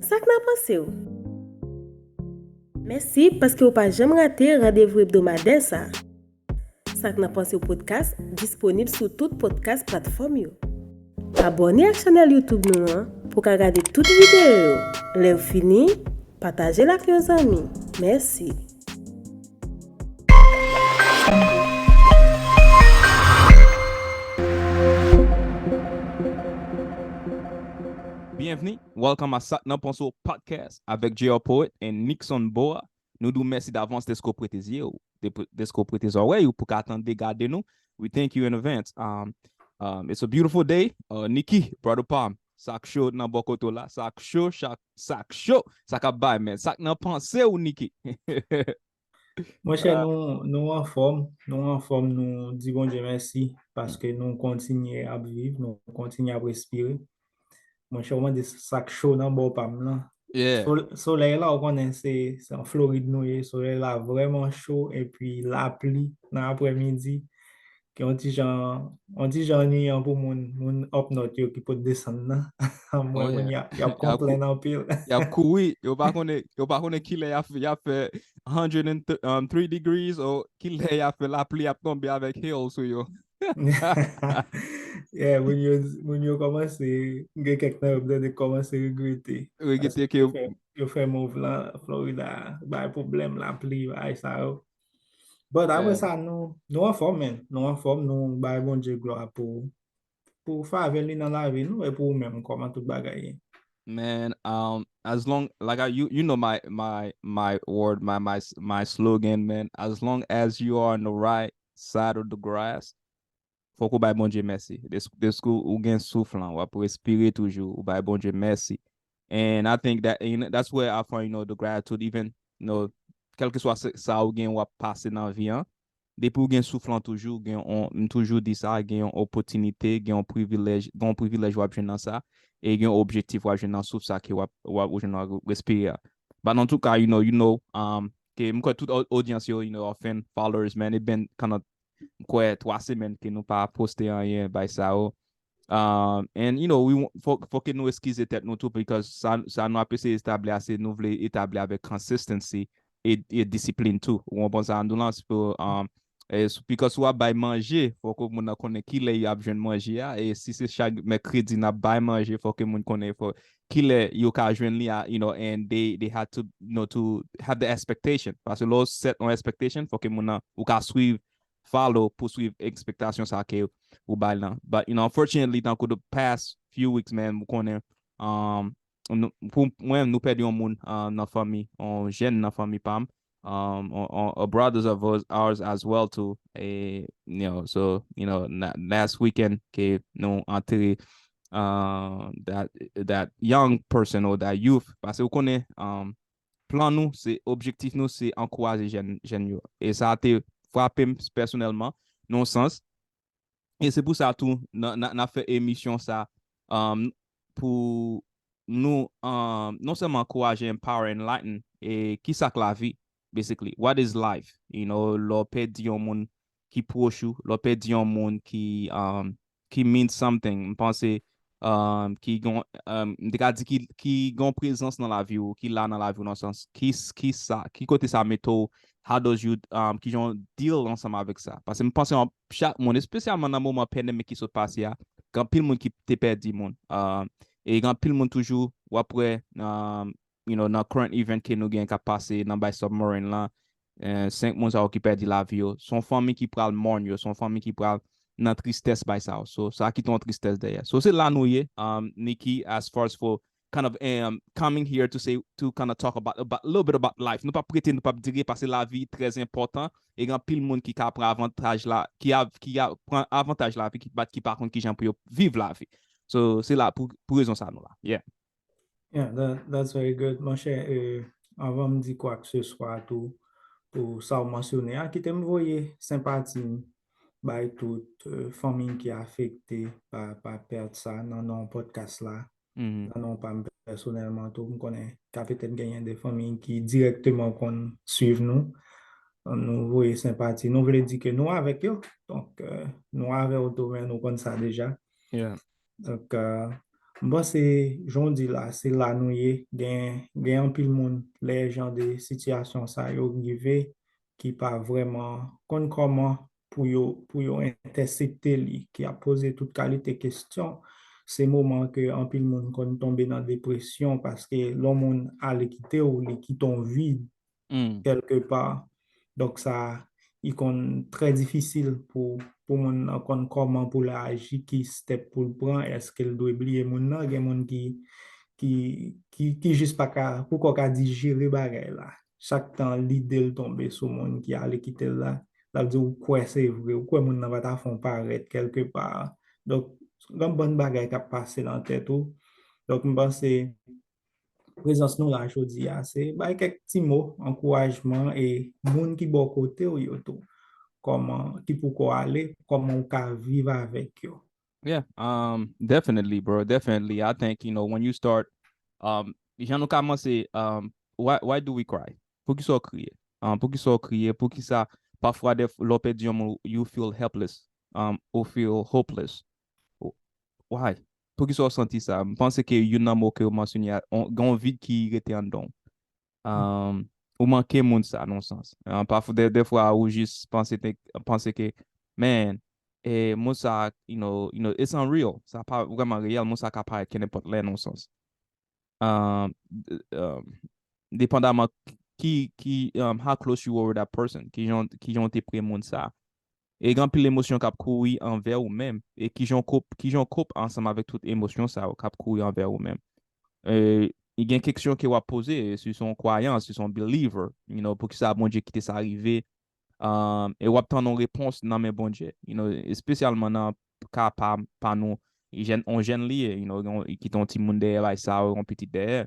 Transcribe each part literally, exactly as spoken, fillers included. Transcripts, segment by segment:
Sa k nan panse w? Mèsi paske w pa janm rate randevou ebdomadè sa. Sa k nan panse w podcast disponib sou tout podcast platfòm yo. Abòne ak chanèl YouTube nou an pou w ka gade tout videyo yo. Lè w fini, pataje l ak yon zanmi. Mèsi. Byenvni, welcome a Sa k nan panse w podcast avèk J R Poet and Nixon Boa. Nou di w mèsi davans dèske w prete zye w, de- dèske w prete zòrèy ou pou ka tande gade nou. We thank you in advance. Um, um, it's a beautiful day. Uh, Niki, brother Palm, sa k cho nan bò kote w la, sa k cho, sa k cho, sa k ap bay, man. Sa k nan panse w, Niki? Monchè, nou, nou anfòm, nou anfòm, nou di Bondye mèsi paske nou kontinye ap viv, nou kontinye ap respire. Monchè, ou mande sa k cho nan bò pa m nan. Yeah. Sol- Solèy la, ou konnen se se an Florid nou ye, solèy la vrèman cho, epi lapli nan aprèmidi. Ki yon ti jan, yon ti jan niyan pou moun, moun up north yo ki pot desann nan. Mwen, Oh, moun yeah. y ap, y ap Y ap kou- konplenn anpil. Y ap kouri, yo pa konnen, yo pa konnen kilè y ap, y ap fè hundred and three degrees, ou kilè y ap fè lapli ap tonbe avèk hail sou yo. Yeah, moun yo, moun yo kòmanse, gen kèk nan yo m tande kòmanse regrete. Regrete Paske ke yo fè, yo fè move lan Florida, bay pwoblèm, lapli, bay sa yo. But apre Yeah. sa, nou, nou anfòm, man. Nou anfòm, nou bay Bondye glwa pou, pou favè li nan lavi nou e pou ou menm, kòman tout bagay ye. Man, um, as long like I, you, you know my my my word, my my s- my slogan, man. As long as you are on the right side of the grass, fòk ou bay Bondye mèsi. Des- Deske ou gen souf lan, w ap respire toujou, ou bay Bondye mèsi. And I think that, you know, that's where I find, you know, the gratitude, even, you know, kèlkeswa sa, sa ou gen, w ap pase nan vi an. Depi ou gen souf lan toujou, gen on, m toujou di sa, gen yon opòtinite, gen yon privilèj, gen yon privilèj w ap jwenn nan sa, e gen yon objektif w ap jwenn nan souf sa ke w ap, w ap, w jwenn w ap respire a. But en tout cas, you know, you know, um, ke m kwè tout o- odyans yo, you know, often followers, man, it been kind of, m kwè twa semèn ke nou pa poste anyen bay sa yo. Um, and you know, we wa- fò, fò ke nou eskize tèt nou tou, because sa, sa nou ap eseye etabli a, se nou vle etabli avèk consistency e, e disiplin tou. Ou konprann sa m di w lan? Se pou, um, e, s- because w ap bay manje, fòk moun nan konnen kilè y ap jwenn manje a, e si se chak mèkredi n ap bay manje, fòk moun konnen fò, kilè yo ka jwenn li a, you know, and they, they had to, you know, to have the expectation. Paske lè w set yon expectation, fòk moun nan, ou ka swiv, follow, pou swiv ekspektasyon sa ke ou bay lan. But, you know, unfortunately, tankou the past few weeks, man, ou konnen, um, nou- pou mwen, nou pèdi yon moun, uh, nan fanmi, yon jèn nan fanmi pa m, um, on, on, a brothers of us, ours as well too. E, you know, so, you know, na- last weekend ke nou antere, uh, that, that young person or that youth, paske ou konnen, um, plan nou, se objektif nou, se ankouraje jèn, jèn yo. E sa te frape m pèsonèlman, nan yon sans. E se pou sa tou, n a- n a- n ap fè emisyon sa, um, pou nou, um, non sèlman ankouraje, empower, enlighten, e ki sa k lavi, basically. What is life? You know, lè w pèdi yon moun ki pwòch ou, lè w pèdi yon moun ki, um, ki mean something, m panse, um, ki gon, um, m te ka di ki, ki gon prezans nan lavi w, ki la nan lavi w nan sans, ki, s- ki sa, ki kote sa mete w, how does you, um, ki jan w deal ansanm avèk sa? Paske m panse an- chak moun, espesyalman nan moman pandemic ki sot pase a, gen anpil moun ki te pèdi moun. Um, e gen anpil moun toujou, w ap wè, um, you know, nan current event ke nou gen k ap pase nan bay submarine lan, eh, senk moun sa yo ki pèdi lavi yo. Se yon fanmi ki pral mourn yo, se yon fanmi ki pral nan tristès bay sa yo. So, sa kite yon tristès dèyè. So, se la nou ye, um, Nikki, as far as for kind of, um, coming here to say, to kind of talk about, about, a little bit about life. Nou p ap rete, nou p ap dire, paske lavi trè enpòtan. E gen anpil moun ki ka pran avantaj la, ki, av, ki a, pran avantaj lavi, ki pa, ki pa konn kijan pou yo viv lavi. So, se la, pou, pou rezon sa nou la. Yeah. Yeah, that, that's very good. Monchè, eh, anvan m di kwa ke se swa tou, pou sa w mansyone a, kite m voye senpati m bay tout, eh, fanmi ki afekte pa, pa pèt sa nan non podcast la. Mhm. Nan non pa m pèsonèlman tou, m konnen ka petèt genyen de fanmi ki dirèkteman konn swiv nou. Nou voye senpati. Nou vle di ke nou avèk yo. Donk, eh, nou avè w tou, men nou konn sa deja. Yeah. Donk, eh, M panse, jan w di la, se la nou ye. Gen, gen anpil moun, lè jan de sitiyasyon sa yo rive, ki pa vrèman konn kòman pou yo, pou yo entèsepte li, ki ap poze tout kalite kesyon. Se moman ke anpil moun konn tonbe nan depresyon, paske lè yon moun ale kite w, li kite yon vid, kèlke pa. Donk sa, li konn trè difisil pou, pou moun nan konn kòman pou l aji, ki step pou l pran, èske l dwe bliye moun nan, gen moun ki, ki, ki, ki jis pa ka, poko ka dijere bagay la. Chak tan lide l tonbe sou moun ki ale kite l la, l ap di, "Ou kwè se vre, ou kwè moun nan pa ta fè yon parèt kèlke pa." Donk, gen yon bann bagay k ap pase nan tèt ou. Donk, m panse, prezans nou la jodi a, se bay kèk ti mo ankourajman e moun ki bò kote w yo tou. Kòman, ki poko ale, kòman w ka viv avèk yo. Yeah, um, definitely, bro, definitely. I think, you know, when you start, um, jan nou kòmanse, um, why, why do we cry? Poukisa w kriye? Um, poukisa w kriye? Poukisa, pafwa, def, lè w pèdi yon moun, you feel helpless, um, ou feel hopeless. Why? Poukisa w santi sa? M panse ke youn nan mo ke w mansyone a, gen yon vid ki rete anndan w. Um, ou manke moun sa, nan yon sans. Um, pafwa, de, defwa, ou jis panse, panse ke, man, e, moun sa, you know, you know, it's unreal. Sa pa vrèman reyèl, moun sa ka parèt ke nenpòt lè, nan yon sans. Um, um, depandaman ki, ki, um, how close you were with that person, ki jan, ki jan w te pre moun sa. E gen anpil emosyon k ap kouri anvè ou menm. E ki jan w kop, ki jan w kop ansanm avèk tout emosyon sa yo k ap kouri anvè ou menm. E, gen kesyon ke w ap poze, si se yon kwayan, si se yon believer, you know, poukisa Bondye kite sa rive, um, e w ap tann yon repons nan men Bondye, you know, espesyalman nan ka pa, pa nou, jèn, yon jèn li ye, you know, yon, kite yon timoun dèyè, bay sa, yon pitit dèyè.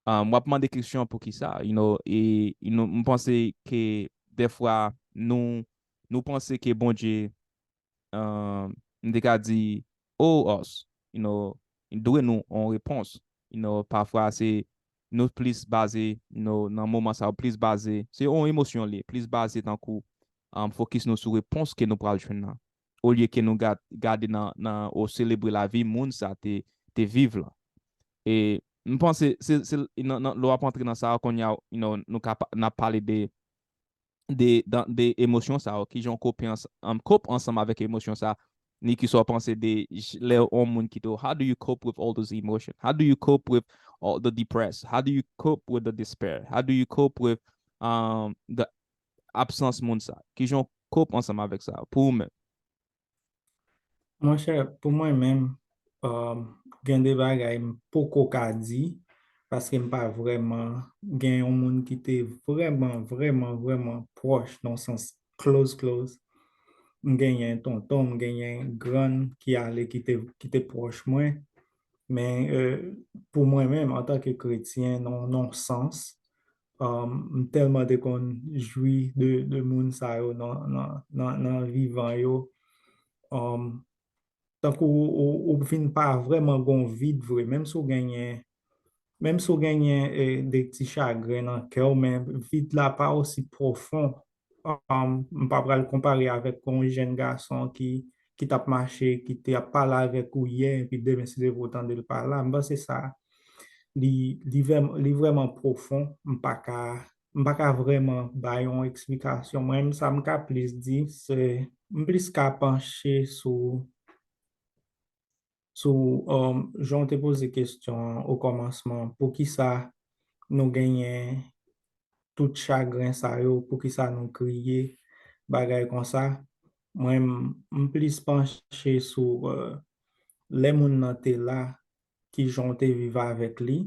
Um, w ap mande kesyon poukisa, you know, e, you know, m panse ke defwa nou, nou panse ke Bondye, um, m te ka di, owe us, you know, dwe nou yon repons, you know, pafwa se nou plis baze, you know, nan moman sa yo plis baze, se yon emosyon li, plis baze tankou, um, fokis nou sou repons ke nou pral jwenn nan, olye ke nou ga-, gade nan, nan, ou selebre lavi moun sa te, te viv la. E m panse, se, se, nan, nan, lè w ap antre nan sa, kounye a, you know, nou ka pa, n ap pale de, de, dan, de emosyon sa yo, ki jan w kope ans-, um, kop ansanm avèk emosyon sa, ni ki sa w panse de j-, lè yon moun kite w, how do you cope with all those emotions? How do you cope with all the depressed? How do you cope with the despair? How do you cope with, um, the absence moun sa? Ki jan w kop ansanm avèk sa, pou ou menm? Monchè, pou mwen menm, um, gen de bagay m poko ka di, paske m pa vrèman gen yon moun ki te vrèman, vrèman, vrèman pwòch nan sans close, close. M genyen tonton, m genyen grann ki ale ki te, ki te pwòch mwen. Men, euh, pou mwen menm, antanke kretyen, nan, nan sans, um, m tèlman te konn jwi de, de moun sa yo nan, nan, nan, nan vivan yo. Um, tankou ou, ou, ou vin pa vrèman gon vid vre, menm si w genyen, menm si w genyen, eh, de ti chagren nan kè w, men vid la pa osi pwofon. Um, m pa pral konpare avèk yon jèn gason ki, ki t ap mache, ki te ap pale avèk ou yè, epi demen, si Dye vle, ou tande l pa la. M panse sa, li, li vrèm-, li vrèman pwofon. M pa ka, m pa ka vrèman bay yon eksplikasyon. Mwen, sa m ka plis di, se, m plis ka panche sou, sou, um, jan w te poze kesyon an o kòmansman, poukisa nou genyen tout chagren sa yo, poukisa nou kriye, bagay konsa. Mwen, m, m plis panche sou, euh, lè moun nan te la, ki jan w te viv avèk li.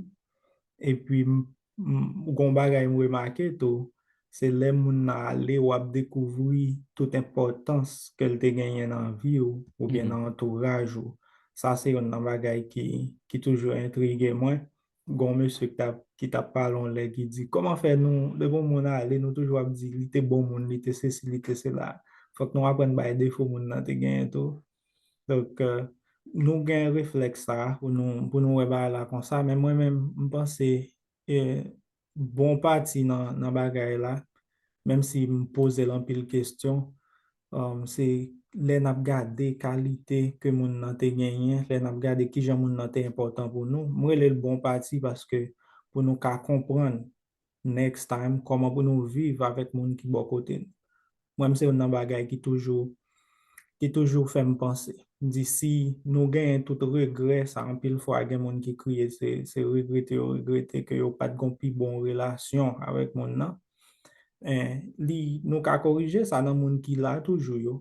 Epi, m, m, gon bagay m remake tou, se lè moun nan ale, w ap dekouvri tout enpòtans ke l te genyen nan vi w, oubyen nan antouraj ou. Sa se youn nan bagay ki, ki toujou entrige mwen. Gon mesye ki t ap, ki t ap pale yon lè ki di, "Kòman fè nou, depi yon moun ale, nou toujou ap di, 'Li te bon moun, li te sesi, li te sela'?" Fòk nou aprann bay defo moun nan te genyen tou. Donk, euh, nou gen reflèks sa pou nou, pou nou wè bagay la konsa, men mwen menm, m panse, eh, bon pati nan, nan bagay la, menm si m poze l anpil kesyon, Um, se lè n ap gade kalite ke moun nan te genyen, lè n ap gade kijan moun nan te enpòtan pou nou. M rele l bon pati paske pou nou ka konprann next time kòman pou nou viv avèk moun ki bò kote n. Mwen, m se youn nan bagay ki toujou ki toujou fè m panse. M di si nou genyen tout regrè, sa anpil fwa gen moun ki kriye, se, se regrete yo regrete ke yo pa t gon pi bon relasyon avèk moun nan. Eh, li, nou ka korije sa nan moun ki la toujou yo.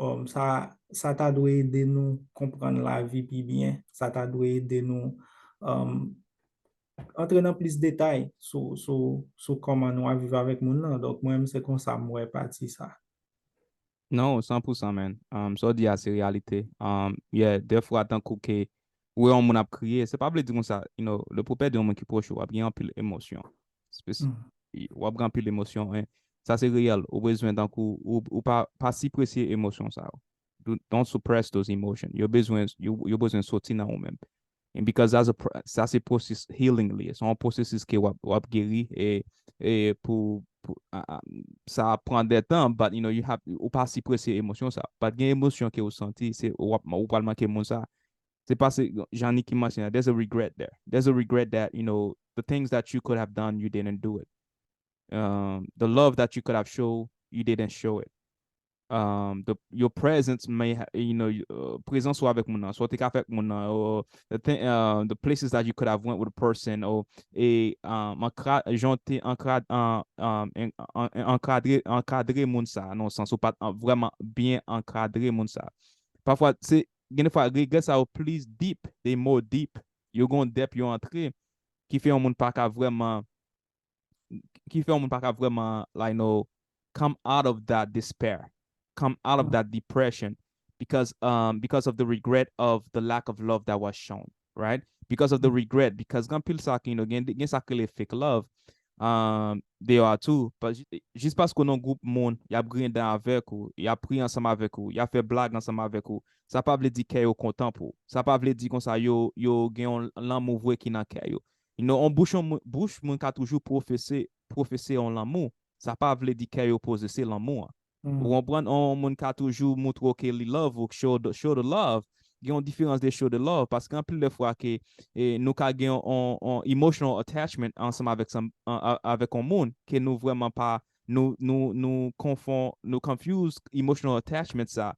Um, sa, sa ta dwe ede nou konprann lavi pi byen. Sa ta dwe ede nou um, antre nan plis detay sou, sou, sou kòman nou ap viv avèk moun nan. Donk, mwen, se konsa m wè pati sa. Non, san pou san, man. Um, sa w di a, se reyalite. Um, yeah, dèfwa, tankou ke ou wè yon moun ap kriye, se pa vle di konsa, you know, lè pou pèdi yon moun ki pwòch ou, w ap gen anpil emosyon. Spes- Mm. y- W ap gen anpil emosyon. En, sa se reyèl. Ou bezwen, tankou, ou, ou pa, pa sipresye emosyon sa yo. Do- Don't suppress those emotions. Yo bezwen, yo, yo bezwen soti nan ou menm. And because that's a, pr- sa se process healing li. Se yon pwosesis ke w ap, w ap geri e, e pou, pou a, a, sa ap pran de tan, but you know, you have, ou pa sipresye emosyon sa. But gen emosyon ke ou santi, se ou ap, ou pral manke moun sa. Se pa se, jan Nicky mentionné, there's a regret there. There's a regret that, you know, the things that you could have done, you didn't do it. Um, the love that you could have show, you didn't show it. Um, the, your presence may ha, you know, you- uh, prezans ou avèk moun nan, sa w te ka fè ak moun nan, or the thing, uh, the places that you could have went with a person, or e um, ankra, jan w te ankra, uh, um, en- an- en- ankadre, ankadre moun sa, nan sans ou pa t an- vrèman byen ankadre moun sa. Pafwa, se gen de fwa regrè sa yo plis deep, they more deep. Yo gon dèp yo antre ki fè yon moun pa ka vrèman ki fè yon moun pa ka vrèman, like, you know, come out of that despair, come out of that depression because um because of the regret of the lack of love that was shown, right? Because of the regret, because gen pil sa ki, you know, gen, gen sa ki rele fake love. Um, they are too, but jis paske w nan gwoup moun, y ap griyen dan avèk ou, y ap ri ansanm avèk ou, y ap fè blag ansanm avèk ou, sa pa vle di kè yo kontan pou ou. Sa pa vle di konsa yo, yo gen yon lanmou vre ki nan kè yo. You know, on bouch, on, bouch moun ka toujou pwofese, pwofese yon lanmou. Sa pa vle di kè yo pozese lanmou an. Ou konprann? On moun ka toujou moutre w ke li love ou, show the, show the love. Gen yon diferans de show the love, paske anpil de fwa ke e, nou ka gen yon, yon emotional attachment ansanm avèk, an- a- avèk yon moun ke nou vrèman pa, nou, nou, nou konfon, nou confuse emotional attachment sa.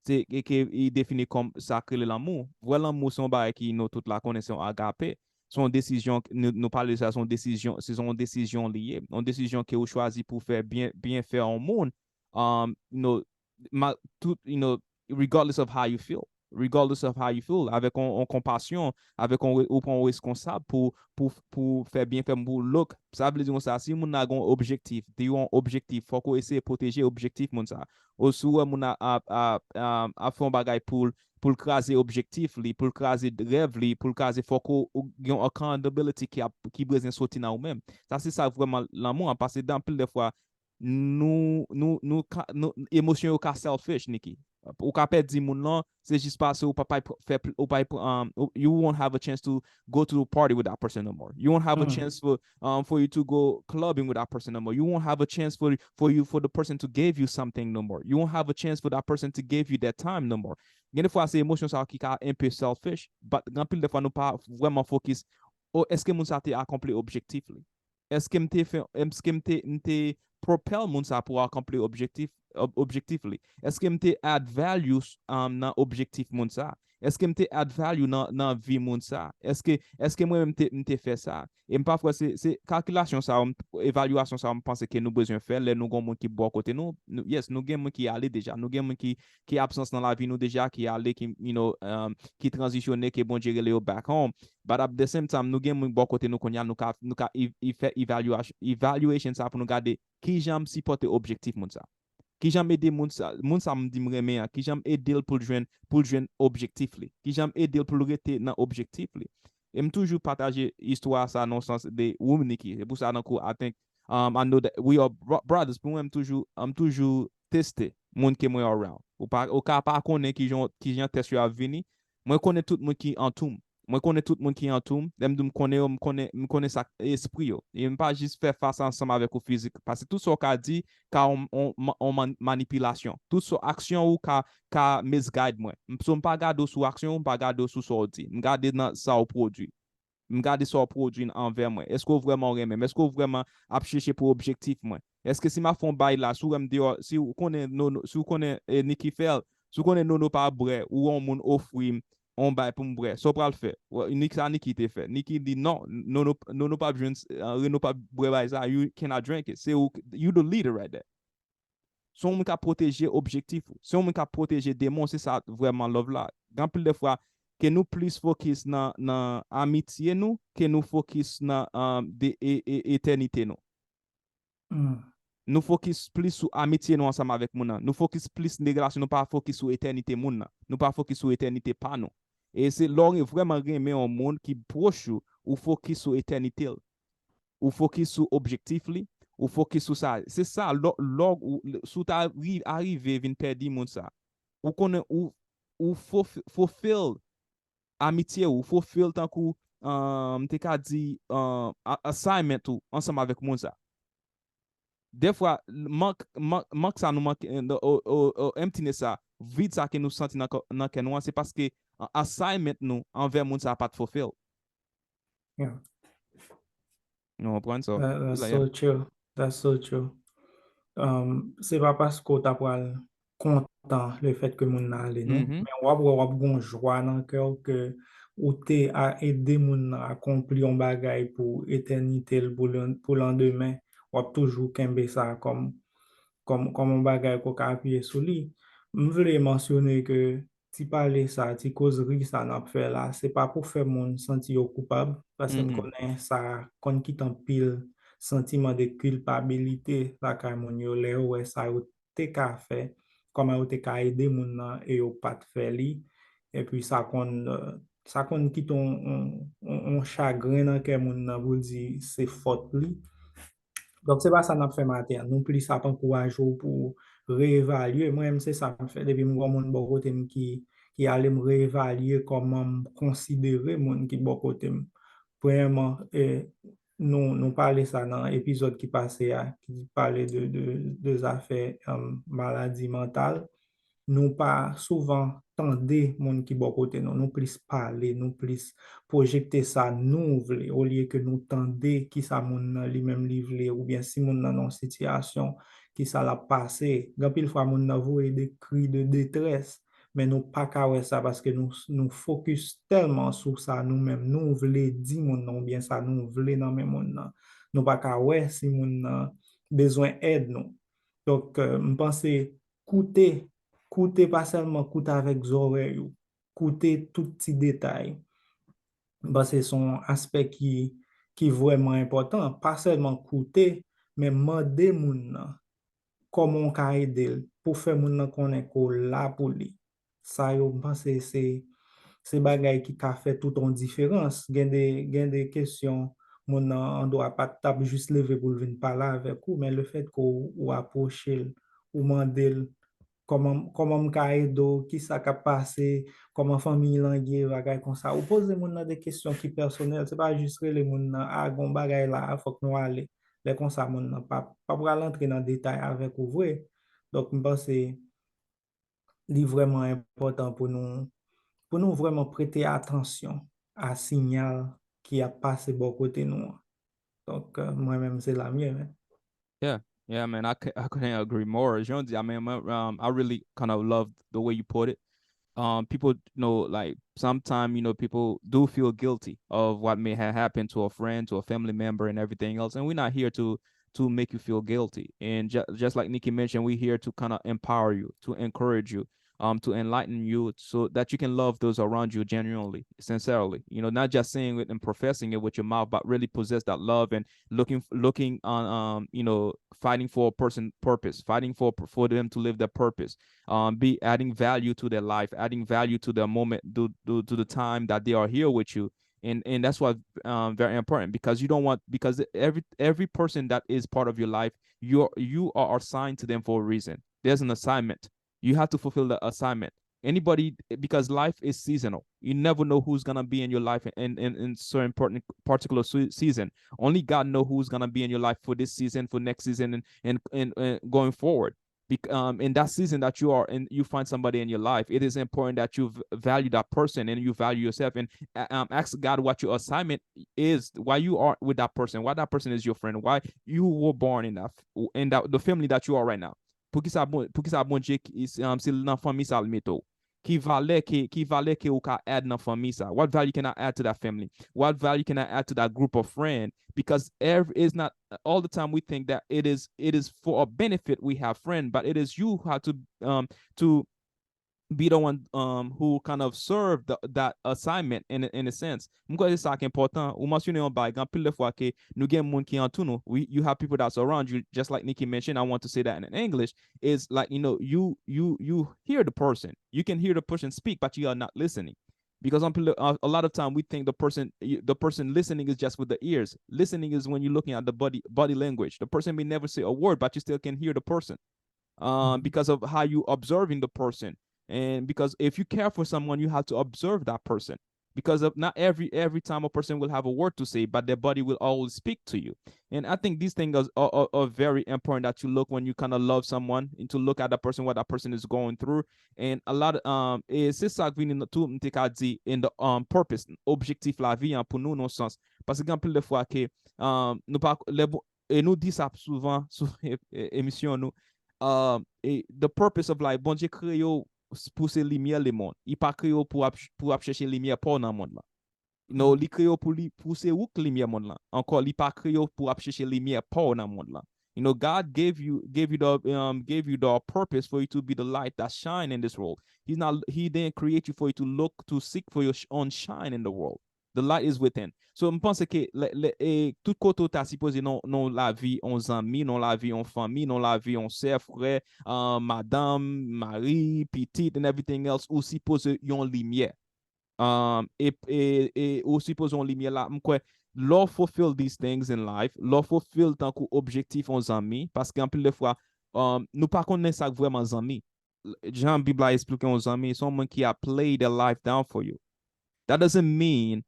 Se ke, ke i defini kòm sa k rele lanmou. Vrè lanmou se yon bagay ki nou tout la konnen, se yon agape. Se yon desizyon, nou, nou pale de sa, se yon desizyon, se yon desizyon li ye. Yon desizyon ke ou chwazi pou fè byen, byen fè yon moun. Um, no, ma, tout, you know, regardless of how you feel. Regardless of how you feel, avèk yon, yon konpasyon, avèk yon, ou pran yon reskonsab pou, pou, pou fè byen fè moun, pou look. Sa vle di konsa, si moun nan gen yon objektif, te yon objektif, fòk ou eseye pwoteje objektif moun sa. Ou si w wè moun a, a, a, a, ap fè yon bagay pou l, pou l kraze objektif li, pou l kraze rèv li, pou l kraze, fòk ou, ou gen yon accountability ki ap, ki bezwen soti nan ou menm. Sa se sa vrèman lanmou an, paske gen anpil de fwa, nou, nou, nou, ka, nou emosyon yo ka selfish, Nicky. Ou ka pèdi moun nan, se jis paske ou pa, pa fè, ou pa, um, you won't have a chance to go to a party with that person no more. You won't have a chance for, um, for you to go clubbing with that person no more. You won't have a chance for, for you, for the person to give you something no more. You won't have a chance for that person to give you that time no more. Gen de fwa se emosyon sa ki ka enpe selfish, but gen anpil de fwa nou pa vrèman focus, oh, èske moun sa te akonpli objektif li? Èske m te fè, èske m te, m te propel moun sa pou akonpli objektif, ob- objektif li? Èske m te add value, um, nan objektif moun sa? Èske m te add value nan, nan vi moun sa? Èske, èske mwen menm te, m te fè sa? E m pa kwè se, se kalkilasyon sa, evalyasyon sa, m panse ke nou bezwen fè lè nou gen moun ki bò kote nou. Nou, yes, nou gen moun ki ale deja, nou gen moun ki, ki absans nan lavi nou deja, ki ale, ki, you know, um, ki tranzisyone, ke Bondye rele yo back home. But at the same time, nou gen moun bò kote nou kounye a, nou ka, nou ka ev- ev- fè evaluation, evaluation sa pou nou gade kijan m sipòte objektif moun sa. Kijan m ede moun sa, moun sa m di m renmen an, kijan m ede l pou l jwenn, pou l jwenn objektif li. Kijan m ede l pou l rete nan objektif li. E m toujou pataje istwa sa nan sans de ou, Nicky. Se pou sa nan kou, I think, um, I know that we are bro- brothers. Pou mwen, m toujou, m toujou teste moun ke mwen around. Ou pa, ou ka pa konnen kijan, kijan test yo ap vini. Mwen konnen tout moun ki antou m. Mwen konnen tout moun ki antou m. Lè m di m konnen yo, m konnen, m konnen sa k espri yo. E m pa jis fè fas ansanm avèk ou fizik. Paske tout sa w ka di ka yon, yon, yon man-, manipilasyon. Tout sa aksyon ou ka, ka misguide mwen. M, so m pa gade w sou aksyon ou, m pa gade w sou sa w di. M gade nan sa w pwodui. M gade sa w pwodui anvè mwen. Èske w vrèman renmen m? Èske w vrèman ap chèche pou objektif mwen? Èske si m ap fè yon bay la, si w wè m deyò, si w konnen Nono, si w konnen, eh, Nicky fè l, si w konnen Nono pa bwè, ou yon moun ofri m yon bay pou m bwè, sa w pral fè? Wè, Nick, sa Nicky te fè. Nicky di non, Nono, Nono p ap jwenn, eh, Reno p ap bwè bay sa, you cannot drink it. Se ou, you the leader right there. Se yon moun k ap pwoteje objektif ou. Se yon moun k ap pwoteje demon, se sa vrèman love la. Gen anpil de fwa, ke nou plis fokis nan, nan amitye nou, ke nou fokis nan, um, de, e, e, etènite nou. Hmm. Nou fokis plis sou amitye nou ansanm avèk moun nan. Nou fokis plis nan relasyon, nou pa fokis sou etènite moun nan. Nou pa fokis sou etènite pa nou. E se lè w vrèman renmen yon moun ki pwòch ou, ou fokis sou etènite l. Ou fokis sou objektif li, ou fokis sou sa. Se sa, lè, lè w, si w ta ri-, arive vin pèdi moun sa, ou konnen ou, ou fulf-, fulfill amitye ou, ou fulfill tankou, um, m te ka di, um, a-, assignment ou ansanm avèk moun sa. Dèfwa, mank, mank, mank sa nou manke, eh, o, o, o, emptiness sa, vid sa ke nou santi nan kò, nan kè nou an, se paske, uh, assignment nou anvè moun sa pa t fulfill. Yeah. Nou konprann sa? That, that's Like, so yeah. True. That's so true. Um, se pa paske w ta pral kontan le fèt ke moun nan ale, non. Mhm. Men w ap wè, w ap gon jwa nan kè w ke ou te a ede moun nan akonpli yon bagay pou etènite l, pou lan-, pou landemen. W ap toujou kenbe sa kòm, kòm, kòm yon bagay ke w ka apiye sou li. M vle mansyone ke ti pale sa, ti kozri sa n ap fè la, se pa pou fè moun santi yo koupab, paske m Mm-mm. konnen sa konn kite anpil santiman de kilpabilite lakay moun yo lè yo wè sa yo te ka fè, kòman yo te ka ede moun nan e yo pa t fè li. Epi sa konn, euh, sa konn kite yon, yon, yon, yon chagren nan kè moun nan pou di se fòt li. Donk, se pa sa n ap fè maten an. Nou plis ap ankouraje w pou w reevalye. Mwen menm, se sa m fè. Depi m gen yon moun bò kote m ki, ki ale, m reevalye kòman m konsidere moun ki bò kote m. Premyèman, e, nou, nou pale sa nan epizòd ki pase a, ki pale de, de, de zafè, um, maladi mantal. Nou pa souvan tande moun ki bò kote nou. Nou plis pale, nou plis pwojekte sa nou vle, olye ke nou tande kisa moun nan li menm li vle, oubyen si moun nan nan yon sitiyasyon, kisa l ap pase. Gen anpil fwa, moun nan voye de kri de detrès, men nou pa ka wè sa paske nou, nou fokis tèlman sou sa nou menm nou vle di moun nan, oubyen sa nou vle nan men moun nan. Nou pa ka wè si moun nan bezwen èd nou. Donk, euh, m panse koute, koute pa sèlman koute avèk zòrèy ou, koute tout ti detay. M panse se yon aspè ki, ki vrèman enpòtan. Pa sèlman koute, men mande moun nan kòman w ka ede l pou fè moun nan konnen ke w la pou li. Sa yo, m panse se, se bagay ki ka fè tout yon diferans. Gen de, gen de kesyon moun nan andwa pa t ap jis leve pou l vin pale avèk ou, men le fèt ke w, w apwoche l, ou mande l kòman, kòman m ka ede w, kisa k ap pase, kòman fanmiy lan ye, bagay konsa. Ou poze moun nan de kesyon ki pèsonèl, se pa jis rele moun nan, a, gon bagay la, fòk nou ale. Lè konsa, moun nan pa, pa pral antre nan detay avèk ou vre. Donk, m panse li vrèman enpòtan pou nou, pou nou vrèman prete atansyon a siyal ki ap pase bò kote nou an. Donk, euh, mwen menm, se la m ye, men. Yeah, yeah, man, I, cou- I couldn't agree more. Jan w di, I mean, mwen, um, I really kind of love the way you put it. Um, people, you know, like, sometimes, you know, people do feel guilty of what may have happened to a friend, to a family member, and everything else. And we're not here to to make you feel guilty. And ju- just like Nicky mentioned, we're here to kind of empower you, to encourage you, um, to enlighten you, so that you can love those around you genuinely, sincerely. You know, not just saying it and professing it with your mouth, but really possess that love and looking, looking on, um, you know, fighting for a person purpose, fighting for for them to live their purpose, um, be adding value to their life, adding value to their moment, to, to, to the time that they are here with you. And and that's why, um, very important, because you don't want, because every every person that is part of your life, you you are assigned to them for a reason. There's an assignment. You have to fulfill the assignment. Anybody, because life is seasonal. You never know who's gonna be in your life in, in, in certain part, particular se- season. Only God know who's gonna be in your life for this season, for next season, and and, and, and going forward. Bec- um, in that season that you are in, you find somebody in your life, it is important that you v- value that person and you value yourself and uh, um, ask God what your assignment is, why you are with that person, why that person is your friend, why you were born in that f- in that the family that you are right now. Poukisa bon, poukisa Bondye ki- is- um, se nan fanmi sa l mete w? Ki valè ke ki valè ke ou ka add nan fanmi sa? What value can I add to that family? What value can I add to that group of friend? Because every, it's not all the time we think that it is it is for a benefit we have friend, but it is you how to um to be the one um who kind of serve the, that assignment in in a sense. M kwè se sa ki enpòtan. Ou mansyone yon bagay, gen anpil de fwa ke nou gen moun ki antou nou. We, you have people that surround you, just like Nikki mentioned. I want to say that in English. Is like, you know, you you you hear the person. You can hear the person speak, but you are not listening. Because some people, a, a lot of time we think the person you- the person listening is just with the ears. Listening is when you're looking at the body body language. The person may never say a word, but you still can hear the person. Um, because of how you observing the person. And because if you care for someone, you have to observe that person. Because of not every every time a person will have a word to say, but their body will always speak to you. And I think these things are, are, are very important that you look when you kind of love someone and to look at the person, what that person is going through. And a lot of, um, e se sa k vini nan tou, m te ka di, in the um, purpose, objektif lavi an pou nou nan sans. Paske gen anpil de fwa ke um, nou pa lè bon, e nou di sa souvan sou e- e- emisyon nou. Um, e the purpose of life, Bondye kreye w s- pou se limyè lemonn. Li pa kreye w pou ap pou ap chèche limyè pa w nan mond lan. No, li kreye w pou li pou se ou k limyè mond lan. Ankò, li pa kreye w pou ap chèche limyè pa w nan mond lan. You know, God gave you gave you the um gave you the purpose for you to be the light that shine in this world. He's not he didn't create you for you to look to seek for your sh- own shine in the world. The light is within. So m panse ke le, le, e, tout kote w ta sipoze nan nan lavi yon zanmi, nan lavi yon fanmi, nan lavi yon sè, frè, uh, madanm, mari, pitit and everything else, ou sipoze yon limyè. Um, e, e, e ou sipoze yon limyè la, m kwè lè w fulfill these things in life, lè w fulfill tankou objektif yon zanmi, paske anpil de fwa um, nou pa konnen sa k vrèman zanmi. Jan Bib la eksplike yon zanmi, se yon moun ki a play their life down for you. That doesn't mean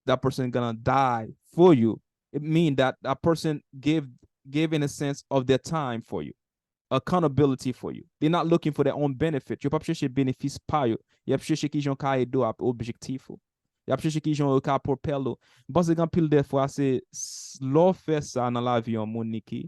that person gonna die for you. It means that that person gave gave in a sense of their time for you, accountability for you. They're not looking for their own benefit. Yo p ap chèche benefis pa yo. Y ap chèche kijan yo ka ede w ap objektif ou. Y ap chèche kijan yo ka propel ou. M panse gen anpil de fwa se s- lè w fè sa nan lavi yon moun, Niki,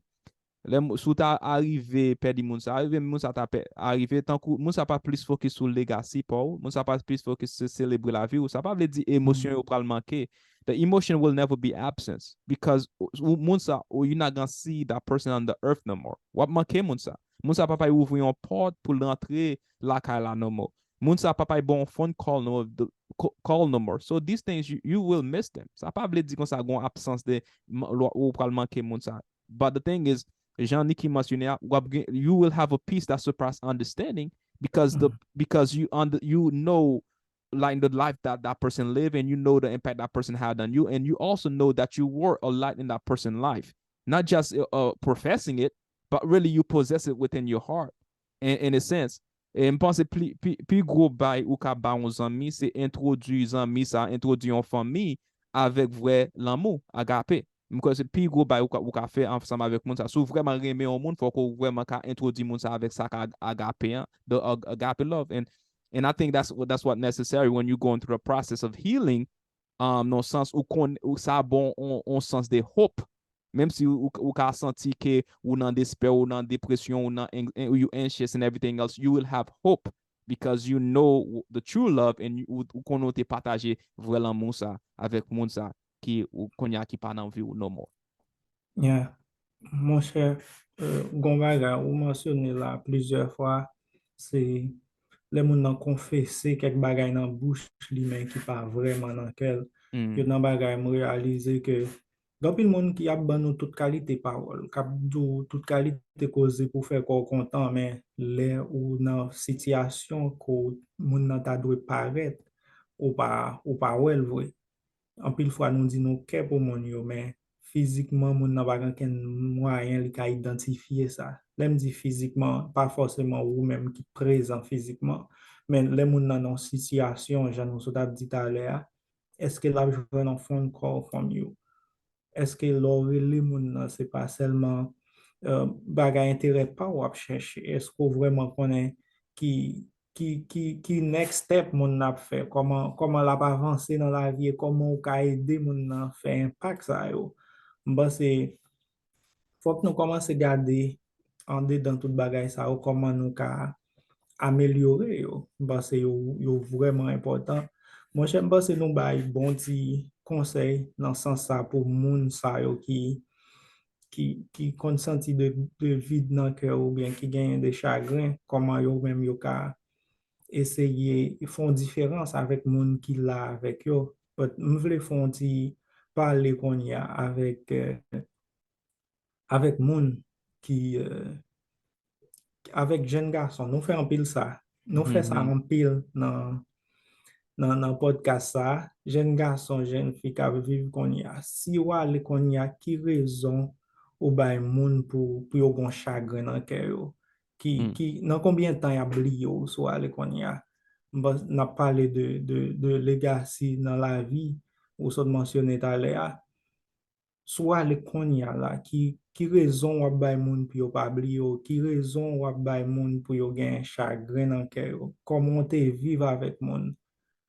lè m- si w ta arive pèdi moun sa, arive moun sa ta pè, arive tankou moun sa pa plis fokis sou legacy pa w, moun sa pa plis fokis se selebre lavi w, sa pa vle di emosyon yo pral manke. The emotion will never be absent because ou- ou- moun sa, ou you not gonna see that person on the earth no more. W ap manke moun sa. Moun sa pa pral ouvri yon pòt pou l rantre lakay la no more. Moun sa pa pral ba w yon phone call no more. The- co- call no more. So these things you, you will miss them. Sa pa vle di konsa gon absans de m- lwa- ou pral manke moun sa. But the thing is, jan Niki mansyone a, w ap gen- you will have a peace that surpass understanding because the because you under you know like the life that that person live and you know the impact that person had on you and you also know that you were a light in that person's life, not just uh, uh, professing it, but really you possess it within your heart in, in a sense. E m panse pli, pi, pi gwo bay ou ka ba yon zanmi se entwodui zanmi sa, entwodui yon fanmi avèk vrè lanmou, agape. M kwè se pi gwo bay ou ka, ou ka fè ansanm avèk moun sa. Si w vrèman renmen yon moun, fòk ou vrèman ka entwodui moun sa avèk sa ka agape an, the ag- agape love. And and I think that's what that's what necessary when you going through the process of healing. Um, nan sans ou kon ou sa bon on, on sans de hope. Menm si ou, ou ka santi ke ou nan despè, ou nan depresyon, ou nan ang- an- you anxious and everything else, you will have hope because you know the true love and you, ou, ou konnen ou te pataje vrè lanmou sa avèk moun sa ki ou konya ki pa nan vi ou no more. Yeah. Monchè, euh, gon bagay ou mansyone la plizyè fwa, se lè moun nan konfese kèk bagay nan bouch li men ki pa vrèman nan kè l. Yo nan bagay m reyalize ke gen anpil moun ki ap ban nou tout kalite pawòl, k ap di w tout kalite koze pou fè kò w kontan, men lè ou nan sitiyasyon ke w- moun nan ta dwe parèt, ou pa ou pa wè l vre. Anpil fwa nou di nou kè pou moun yo, men fizikman moun nan pa gen kenn mwayen li ka idantifye sa. Lè m di fizikman, pa fòseman ou menm ki prezan fizikman, Men lè moun nan nan yon sitiyasyon, jan nou sot ap di talè a, èske l ap jwenn yon phone call from you? Èske lè w rele moun nan, se pa sèlman bagay enterè pa w w ap chèche? Èske w vrèman konnen ki, ki, ki, ki next step moun nan ap fè? Kòman, kòman l ap avanse nan lavi e kòman w ka ede moun nan fè enpak sa yo? M panse fòk nou kòmanse gade andedan tout bagay sa yo, kòman nou ka amelyore yo. M panse yo, yo vrèman enpòtan. Monchè, m panse nou bay bon ti konsèy nan sans sa pou moun sa yo ki, ki, ki konn santi de, de vid nan kè yo oubyen ki genyen de chagren, kòman yo menm yo ka eseye fè yon diferans avèk moun ki la avèk yo. But m vle fè yon ti pale kounye a avèk, euh, avèk moun ki, euh, avèk jèn gason. Nou fè anpil sa. Nou fè sa anpil nan, nan, nan podcast sa. Jèn gason, jèn fi k ap viv kounye a. Si w ale kounye a, ki rezon ou bay moun pou, pou yo gon chagren nan kè yo? Ki, ki, nan konbyen tan y ap bliye w si w ale kounye a? M panse n ap pale de, de, de legacy nan lavi ou sot mansyone talè a. Si w ale kounye a la, ki, ki rezon w ap bay moun pou yo pa bliye w? Ki rezon w ap bay moun pou yo gen chagren nan kè yo? Kòman w te viv avèk moun?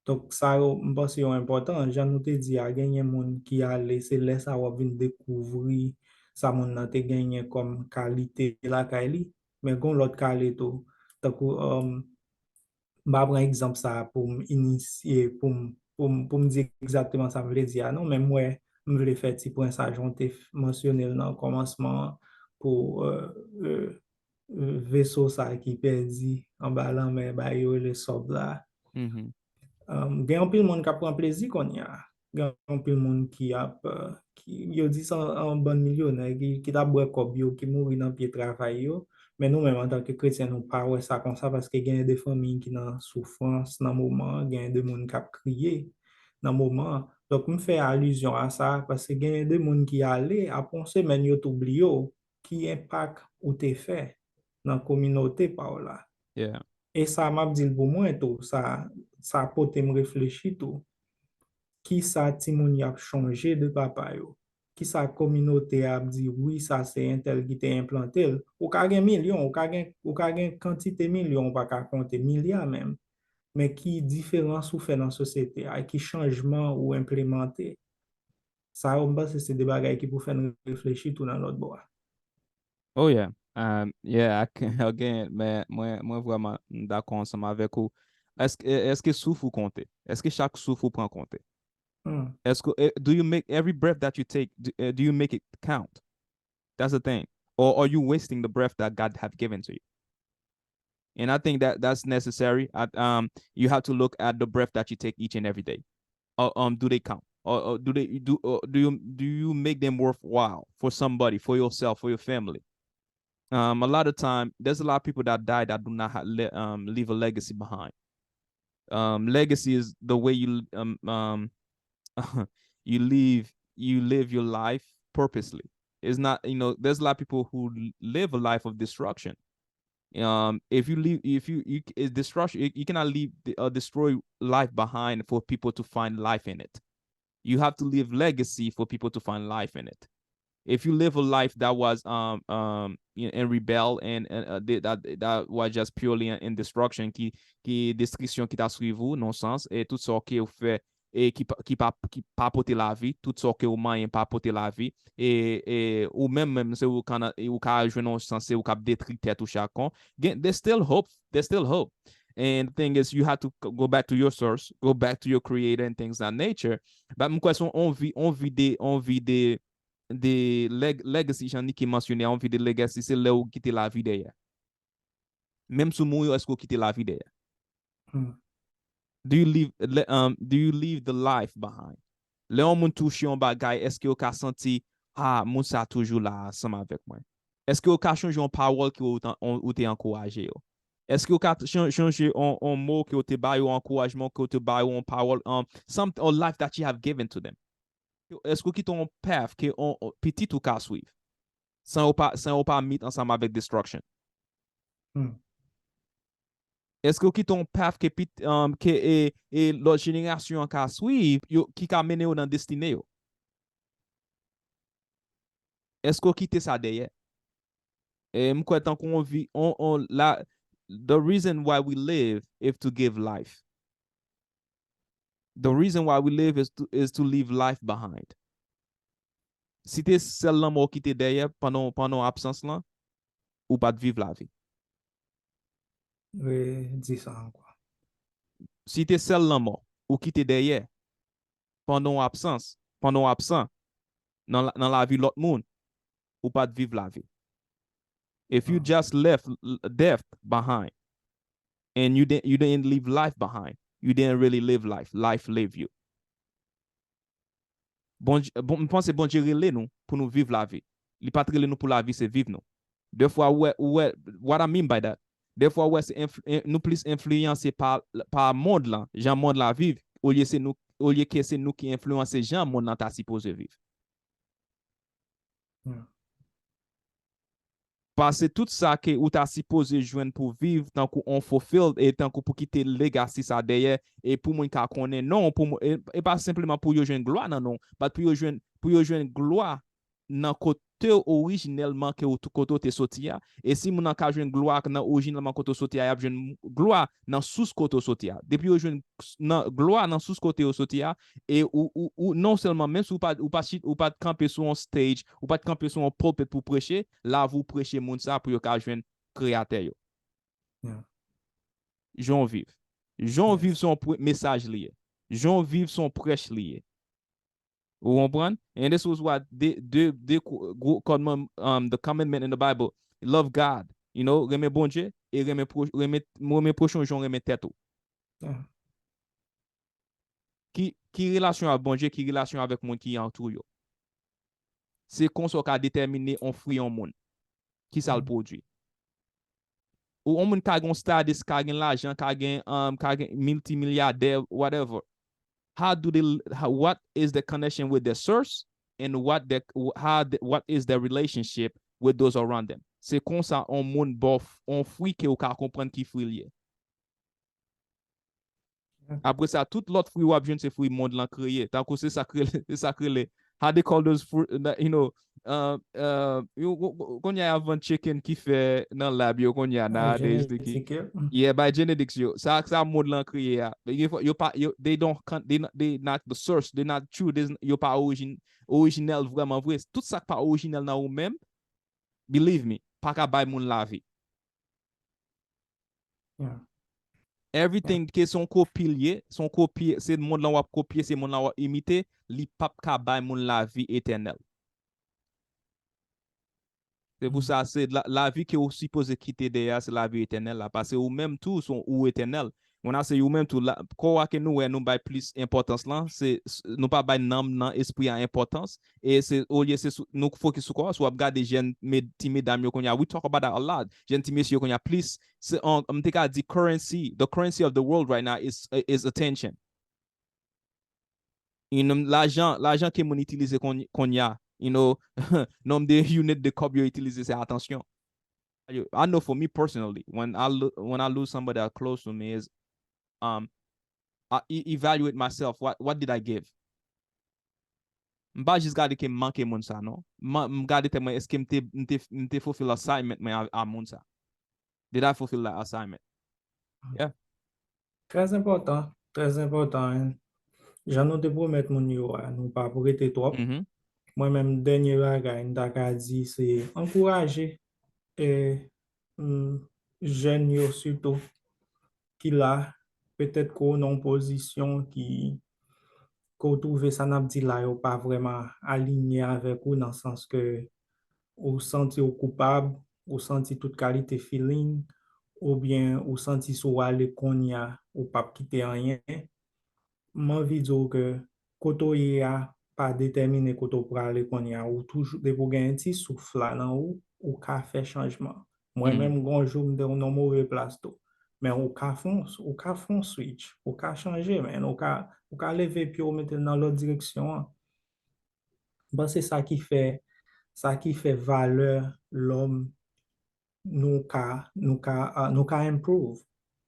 Donk, sa yo, m panse yo enpòtan. Jan nou te di a, genyen moun ki ale, se lè sa w ap vin dekouvri sa moun nan te genyen kòm kalite lakay li. Men gon lòt kale tou. Tankou, um, m pa pran egzanp sa a pou m inisye, pou m, pou m, pou m di egzakteman sa m vle di a, non, men m wè, m vle fè ti pwen sa, jan w te mansyone l nan kòmansman an, pou, euh, euh, euh, veso sa ki pèdi anba lanmè, ba yo rele sòb la. Um, gen anpil moun k ap pran plezi kounye a. Gen anpil moun ki ap, euh, ki, yo di se yon bann milyonè ki, ki t ap bwè kòb yo, ki mouri nan pye travay yo. Men nou menm, antanke kretyen, nou pa wè sa konsa, paske genyen de fanmi ki nan soufrans nan moman an, genyen de moun k ap kriye nan moman an. Donk, m fè alizyon a sa, paske genyen de moun ki ale, apre yon semèn, yo tou bliye w. Ki enpak ou te fè nan kominote pa w la? E sa, m ap di l pou mwen tou, sa, sa pote m reflechi tou. Kisa timoun y ap chonje de papa yo? Kisa kominote a ap di, wi, sa se entèl ki te enplante l? Ou ka gen milyon, ou ka gen, ou ka gen kantite milyon ou pa ka konte, milya menm. Men ki diferans ou fè nan sosyete a? Ki chanjman ou enplimante? Sa yo, m panse se de bagay ki pou fè n reflechi tou nan lòt bò a. Oh yeah. Um, yeah, I can, again, men mwen, mwen vrèman dakò ansanm avèk ou. Èske, èske souf ou konte? Èske chak souf ou pran konte? Èske, eh, do you make every breath that you take, do, eh, do you make it count? That's the thing. Or are you wasting the breath that God have given to you? And I think that that's necessary. I, um, you have to look at the breath that you take each and every day. Uh, um, do they count? Or, or do they do? Or do you do you make them worthwhile for somebody, for yourself, for your family? Um, a lot of time, there's a lot of people that die that do not ha- le- um, leave a legacy behind. Um, legacy is the way you um um you live you live your life purposely. It's not, you know, there's a lot of people who l- live a life of destruction. Um, if you leave, if you you is destruction, you, you cannot leave the, uh, destroy life behind for people to find life in it. You have to leave legacy for people to find life in it. If you live a life that was um um in, in rebel and, and uh, that that was just purely in, in destruction, ki ki destriksyon ki ta swiv ou nan sans e tout sa ke ou fè e ki pa ki pa ki pa pote lavi, tout sa ke ou manyen pa pote lavi e e ou menm menm se ou ka ou ka jwenn nan sans se ou k ap detri tèt ou chak kon. Gen there's still hope, there's still hope. And the thing is, you have to go back to your source, go back to your creator and things of that nature. But m kwè se yon vi, yon vi de, yon vi de, de leg, legacy, jan Nicky mansyone, yon vi de legacy, se lè ou kite lavi dèyè. Menm si w mouri, èske ou kite lavi dèyè? Do you leave, le- um, do you leave the life behind? Lè yon moun touche yon bagay, èske ou ka santi, ah, moun sa toujou la ansanm avèk mwen? Èske ou ka chonje yon pawòl ke ou, tan- ou, ou te ankouraje yo? Èske ou ka ch- chonje yon, yon mo ke ou te ba yo, ankourajman ke ou te ba yo, yon pawòl, um, some, a life that you have given to them? Èske ou kite yon path ke yon, yon pitit ou ka swiv? San yo pa, san yo pa meet ansanm avèk destruction. Èske w kite yon path ke, pit- um, ke e, e lòt jenerasyon an ka swiv, yo, ki ka mennen yo nan destine yo? Èske w kite sa dèyè? E m kwè tankou on vi, on, on, la, the reason why we live is to give life. The reason why we live is to, is to leave life behind. Si te sèl lanmò w kite dèyè pandan, pandan w absans lan, ou pa t viv lavi. Redi sa ankò. Si te sèl lanmò ou kite dèyè pandan w absans, pandan w absan nan, la- nan lavi lòt moun, ou pa t viv lavi. If you Ah. just left l- death behind and you didn't, you didn't leave life behind, you didn't really live life. Life live you. Bondye, bon, m panse Bondye rele nou pou nou viv lavi. Li pa t rele nou pou lavi se viv nou. Defwa ou wè, ou wè, what I mean by that? Defwa ou wè se enfl- en- nou plis enfliyanse pa, pa mond lan, jan mond la viv, olye se nou, olye ke se nou ki enfliyanse jan mond lan ta sipoze viv. Yeah. Pase tout sa ke ou ta sipoze jwenn pou viv tankou on fulfilled e tankou pou kite legacy sa dèyè e pou moun ka konnen non, pou moun, e, e pa senpleman pou yo jwenn glwa nan non, but pou yo jwenn, pou yo jwenn glwa nan kote w orijinèlman ke ou, kote w te soti a. E si moun nan ka jwenn glwa nan orijinèlman kote w soti a, y ap jwenn glwa nan sous kote w soti a. Depi yo jwenn s- nan glwa nan sous kote yo soti a, e ou, ou, ou non sèlman, menm si ou pa, ou pa, chit- ou pa t kanpe sou yon stage, ou pa t kanpe sou yon pulpit pou preche, lavi w preche moun sa pou yo ka jwenn kreyatè yo. Yeah. Jan w viv. Jan w Yes. viv se yon pre- mesaj li ye. Jan w viv se yon prèch li ye. Ou konprann? And this was what de, de, de gwo, gwo kòdman, um, the commandment in the Bible. Love God, you know, renmen Bondye e renmen, pro, renmen, renmen pwochen w jan w renmen tèt ou. Yeah. Ki, ki relasyon avèk Bondye, ki relasyon avèk moun ki antoure yo. Se konsa w ka detèmine on fwi yon moun. Ki sa l Mm. pwodui. Ou on moun ka gen status, ka gen lajan, ka gen, um, ka gen miltimilyadè, whatever. How do they, how, what is the connection with the source and what the, how the, what is the relationship with those around them? Se konsa on moun ba w f- on fwi ke ou ka konprann ki fwi l ye. Apre sa, tout lòt fwi w ap jwenn se fwi mond lan kreye. Tankou se sa k rele, se sa k rele, how they call those fruit, you know, uh, uh, yo, yo, yo, kounye a y ap vann chicken ki fè nan lab yo kounye a nowadays. They ki- Genetik yo. Yeah, by genetics yo. Sa, sa mond lan kreye a. Yo, yo pa, yo, they don't, con- they, not- they not the source, they not true, they, yo pa orijin, orijinèl vrèman vre. Tout sa k pa orijinèl nan ou menm, believe me, pa ka bay moun lavi. Yeah. Everything ke se yon kopi l ye, se yon kopi, se mond lan w ap kopye, se mond lan w ap imite, li p ap ka bay moun lavi etènèl. Se pou sa, se la, lavi ke ou sipoze kite dèyè a, se lavi etènèl la. Paske ou menm tou, se ou etènèl. When I say ou menm tou, la, kò a ke nou wè, nou bay plis enpòtans lan, se, s- nou pa bay nanm nan, espri a enpòtans. E se, olye se sou- nou fokis sou kò a, si w ap gade jèn med, ti medam yo kounye a, we talk about that a lot. Jèn ti mesye yo kounye a plis, se, an, m te ka di currency, the currency of the world right now is, is attention. You know, lajan, lajan ke moun itilize kounye a, you know, nonb de unit de kòb yo itilize se atansyon. I know for me personally, when I lo- when I lose somebody that close to me is, um, I e- evaluate myself. What what did I give? M pa jis gade ke m manke moun sa non. M gade tèt mwen, èske m te, m te, m te fulfill assignment mwen a, a moun sa? Did I fulfill that assignment? Yeah. Trè enpòtan, trè enpòtan. Jan nou te pwomèt moun yo a, nou pa pou rete twòp. Mm-hmm. Mwen menm, dènye bagay m ta ka di se ankouraje e, mm, jèn yo sitou ki la, petèt ke w nan yon pozisyon ki, ke w twouve sa n ap di la yo pa vrèman alinye avèk ou, nan sans ke ou santi w koupab, ou santi tout kalite feeling, oubyen ou santi si w ale kounye a, ou p ap kite anyen. M anvi di w ke kote w ye a pa detèmine kote w prale kounye a. Ou toujou, depi w gen yon ti souf la nan ou, ou ka fè chanjman. Mwen menm, gon jou m te nan move plas tou. Men ou ka fon, ou ka fon switch, ou ka chanje, men ou ka, ou ka leve pye w mete l nan lòt direksyon an. M panse sa ki fè, sa ki fè valè lòm nou ka, nou ka, ah, nou ka improve.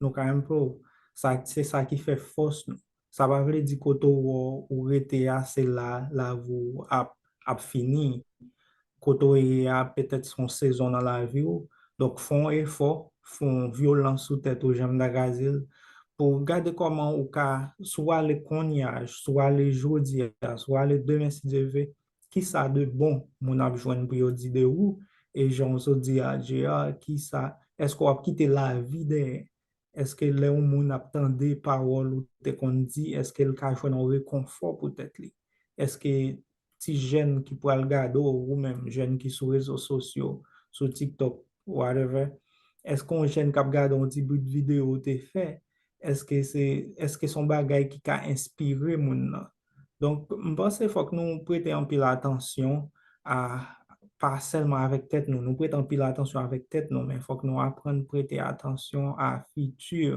nou ka improve. Sa, se sa ki fè fòs nou. Sa pa vle di kote w, ou rete a, se la lavi w ap, ap fini. Kote w ye a, petèt se yon sezon nan lavi w. Donk, fè yon efò, fè yon vyolans sou tèt ou, jan m ta ka di l, pou w gade kòman ou ka, si w ale kounye a, si w ale jodi a, si w ale demen, si Dye vle, kisa de bon moun ap jwenn pou yo di de ou? E jan w sot di a, J R, kisa, èske w ap kite lavi dèyè? Èske lè yon moun ap tande pawòl ou te konn di, èske l ka jwenn yon rekonfò pou tèt li? Èske ti jèn ki pral gade w, ou menm, jèn ki sou rezo sosyo, sou TikTok, whatever, èske yon jèn k ap gade yon ti bout videyo ou te fè, èske se, èske se yon bagay ki ka enspire moun nan? Donk, m panse fòk nou prete anpil atansyon a, pa sèlman avèk tèt nou, nou prete anpil atansyon avèk tèt nou, men fòk nou aprann prete atansyon a fiti,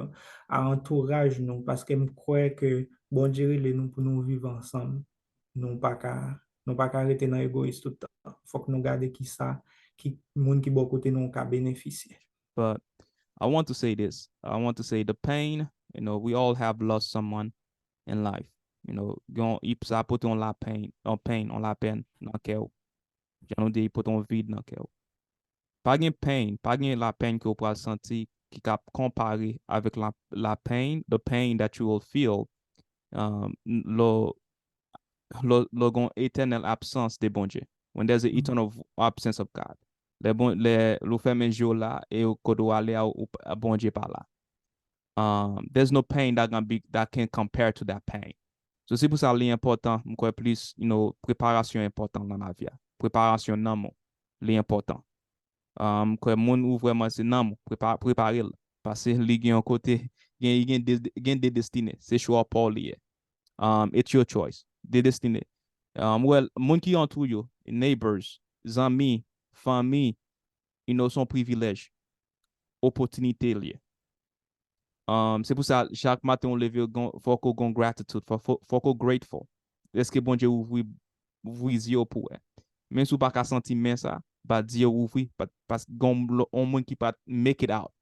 a antouraj nou, paske m kwè ke Bondye rele nou pou nou viv ansanm. Nou pa ka, nou pa ka rete nan egoyis tout tan. Fòk nou gade kisa, ki moun ki bò kote nou ka benefisye. But I want to say this. I want to say the pain, you know, we all have lost someone in life. You know, gen yon, sa pote yon lapenn, yon pain, yon lapenn nan kè w. Jan nou di, li pote yon vid nan kè w. Pa gen pain, pa gen lapenn ke w pral santi ki ka konpare avèk la, la pain, the pain that you will feel, um, lò, lò, lò gen eternal absence de Bondye. When there's an eternal absence of God. Lè bon, lè, lè w fèmen je w la, e kote w ale a, Bondye pa la. Um, there's no pain that can be, that can compare to that pain. So, se pou sa li enpòtan, m kwè plis, you know, preparasyon enpòtan nan lavi a. Preparasyon nanm ou, li enpòtan. Um, m kwè moun ou vrèman se nanm ou, prepa, prepare l. Paske li gen yon kote, gen, li gen de, gen de destine. Se chwa pa w li ye. Um, it's your choice. De destine. Um, well, moun ki antou yo, neighbors, zanmi, fanmi, you know, se yon privilèj. Opòtinite li ye. Um, se pou sa, chak maten ou leve, fòk ou gon gratitude, fòk ou grateful. Èske Bondye ouvri, ouvri zye w pou wè? Menm si w pa ka santi men sa, bat zye w ouvri, paske gon yon moun ki pa t make it out.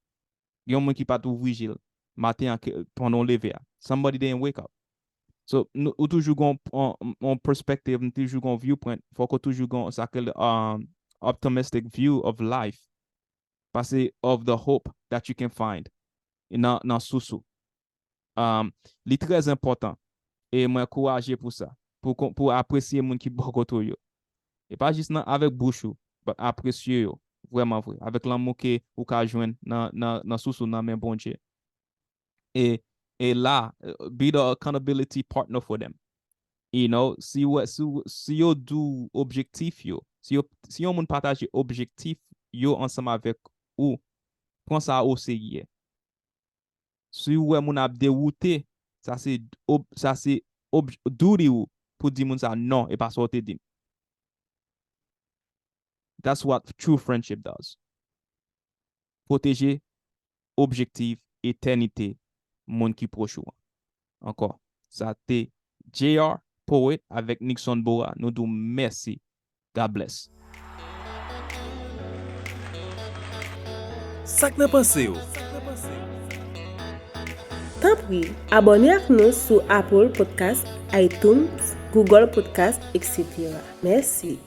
Yon moun ki pa t ouvri je l maten an pandan w leve a. Somebody didn't wake up. So, ou toujou gon yon perspective, nou toujou gon viewpoint, fòk ou toujou gon sa ke um, optimistic view of life. Pase of the hope that you can find nan, nan sous ou. Um, li trè enpòtan e mwen ankouraje pou sa, pou, pou apresye moun ki bò kote w yo. E pa jis nan avèk bouch ou, but apresye yo vrèman vre, avèk lanmou ke ou ka jwenn nan, nan, nan sous ou nan men Bondye. E, e la, be the accountability partner for them. You know, si, si, si yo di w objektif yo, si, yo, si yon moun pataje objektif yo ansanm avèk ou, pran sa o serye. Si w wè moun ap dewoute, sa se, sa se duty ou pou di moun sa non, e pa sa w te di m. That's what true friendship does. Pwoteje objektif etènite moun ki pwòch ou an. Ankò, sa te J R Poet avèk Nixon Bora. Nou di w mèsi. God bless. Sa k nan panse w? Tanpri, abòne ak nou sou Apple Podcast, iTunes, Google Podcast, et cetera. Mèsi.